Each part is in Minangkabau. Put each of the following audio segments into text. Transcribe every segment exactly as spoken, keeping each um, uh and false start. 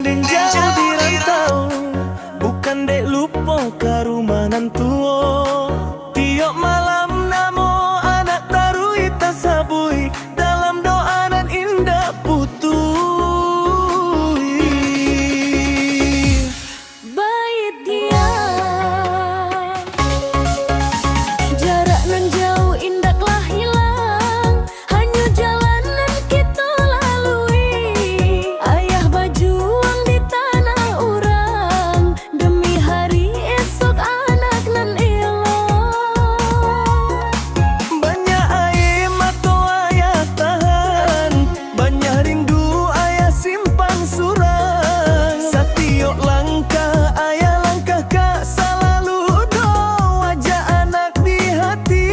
Den jauah di rantau, bukan dek lupo ka rumah nan tuo. Tiok malam namo anak taruih tasabuik, dalam doa nan indak putuih. Baitia. Jarak nan jauah indaklah hilang, hanyo jalan nan kito lalui. Ayah bajuang di tanah urang, demi hari esok anak nan elok. Banyak aia mato ayah tahan, banyak rindu ayah simpan surang. Satiok langkah ayah langkahkan, salalu doa wajah anak di hati.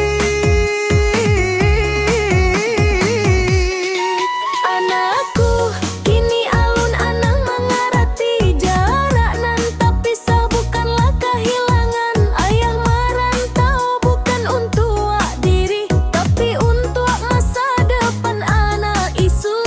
Anakku, kini alun anang mangarati, jarak nan tapisah bukanlah kahilangan. Ayah marantau bukan untuak diri, tapi untuak masa depan anak isuak.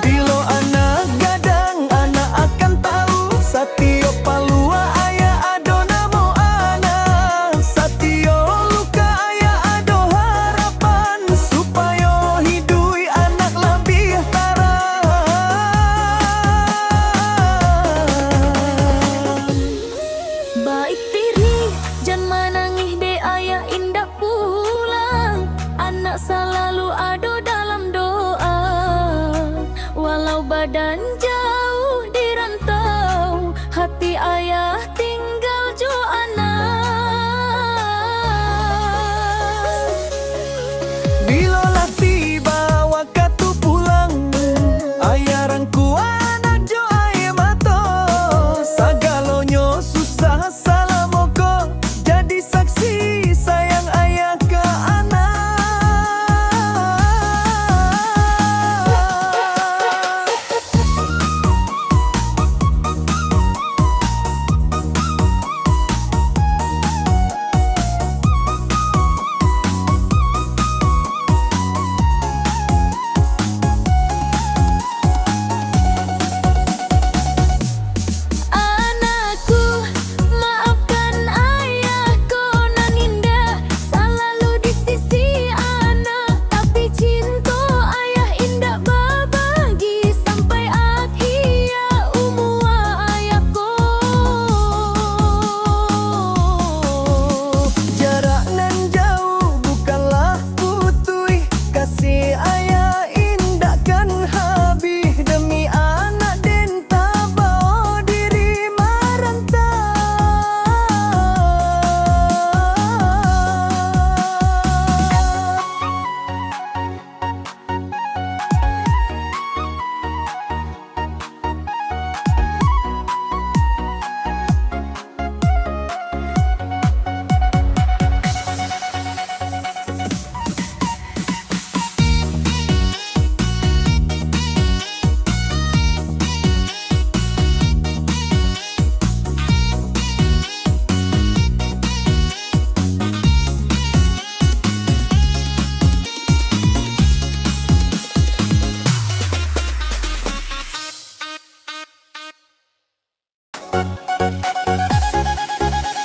Bilo anak gadang, anak akan tahu, satiok paluah ayah ado namo anak, satiok luka ayah ado harapan, supayo hiduik anak labiah tarang. Baik diri, jan manangih dek ayah indak pulang. Anak salalu ado dalam doa, walau badan jauah di rantau, hati ayah tinggal jo anak. Bilo lah tibo wakatu pulang, ayah rangkuah anak jo aia mato. Sagalonyo susah salamo ko, jadi saksi sayang ayah ka anak. Anakku, maafkan ayah ko nan indak salalu di sisi anak, tapi cinto ayah indak babagi sampai akhia umua ayah ko. Jarak nan jauah bukanlah putuih, kasih ayah indak kan habih, demi anak den tabao diri marantau.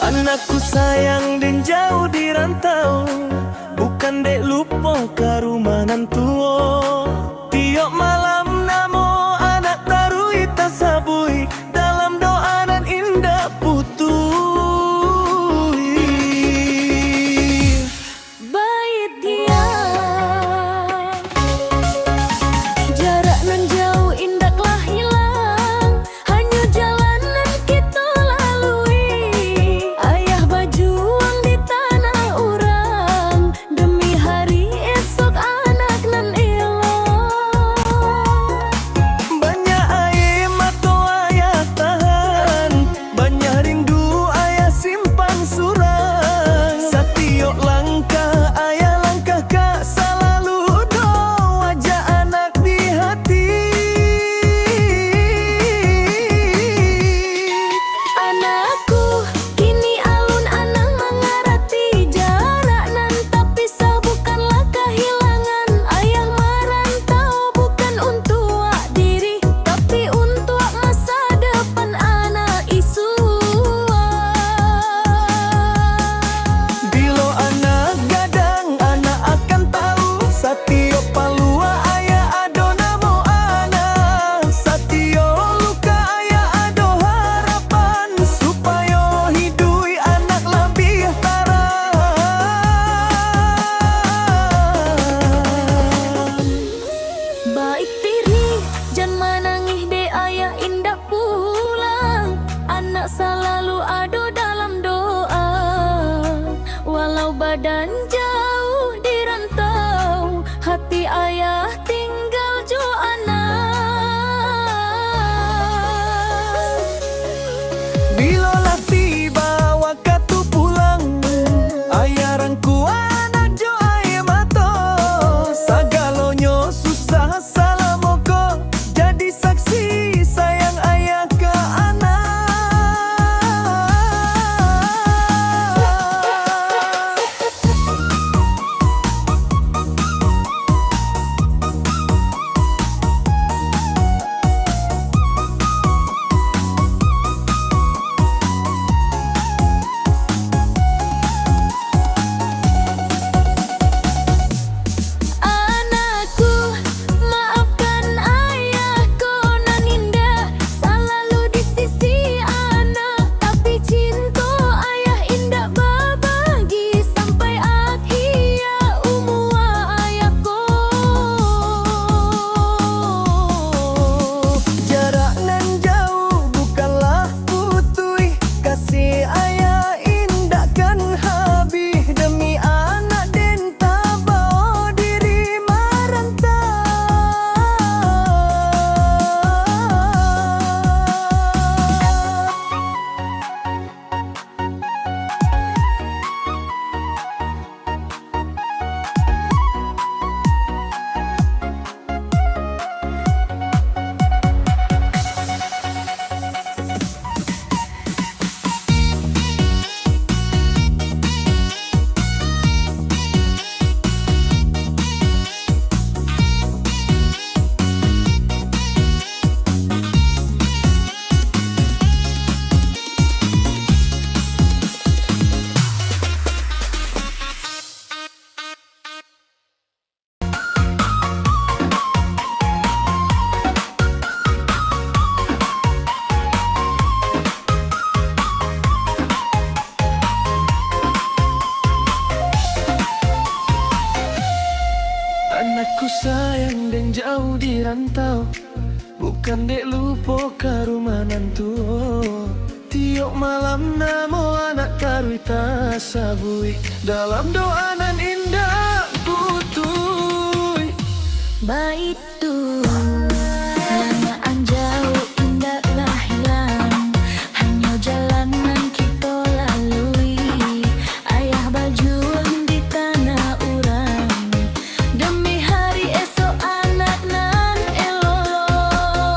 Anakku sayang, den jauah di rantau, bukan dek lupo ka rumah nan tuo. Tiok malam namo anak taruih tasabuik, dalam doa nan indak putuih. Baitia. Jarak nan jauah indaklah hilang, hanyo jalan nan kito lalui. Ayah baju Baik diri, jan manangih dek ayah indak pulang. Anak salalu ado dalam doa. Walau badan jauh di rantau, hati ayah tinggal jo anak. Bilo lah tiba wakatu pulang, ayah rangku anak jo aia mato. Sagalonyo susah salamo ko, jadi saksi sayang ayah ka anak. Anakku, maafkan ayah ko nan indak salalu di sisi anak, tapi cinto ayah indak babagi, sampai akhia umua ayah ko. Jarak nan jauah bukanlah putuih, kasih ayah indak kan habih, demi anak den tabao diri marantau. Anakku sayang, den jauah di rantau, bukan dek lupo ka rumah nan tuo. Tiok malam namo anak taruih tasabuik, dalam doa nan indak putuih. Baitu, langaan jauah indaklah hilang, hanyo jalan nan kito lalui. Ayah bajuang di tanah urang, demi hari esok anak nan elok.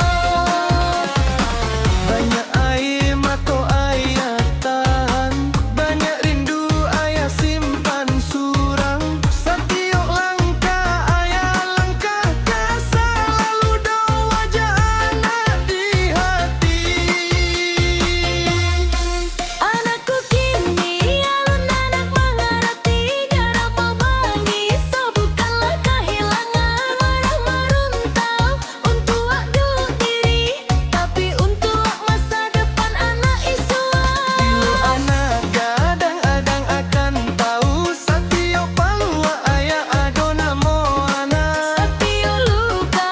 Banyak aia mato ayah tahan, banyak rindu ayah simpan surang. Satiok langkah ayah langkahkan, salalu doa jo anak di hati. Anakku kini alun anak mangarati, darah babangi, so bukanlah kahilangan. Marah maruntau untuak diri, tapi untuak masa depan anak isuak. Bilo anak gadang-adang akan tau, satiok paluak ayah ado namo anak. Satiok luka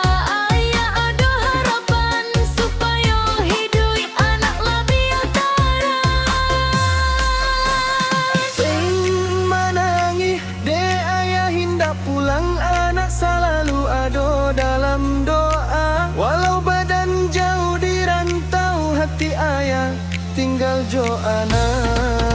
ayah ado harapan, supayo hiduik anak labiah tarang. Jan manangih dek ayah indak pulang, anak salalu ado dalam doa. Walau badan jauah di rantau, hati ayah tinggal jo anak.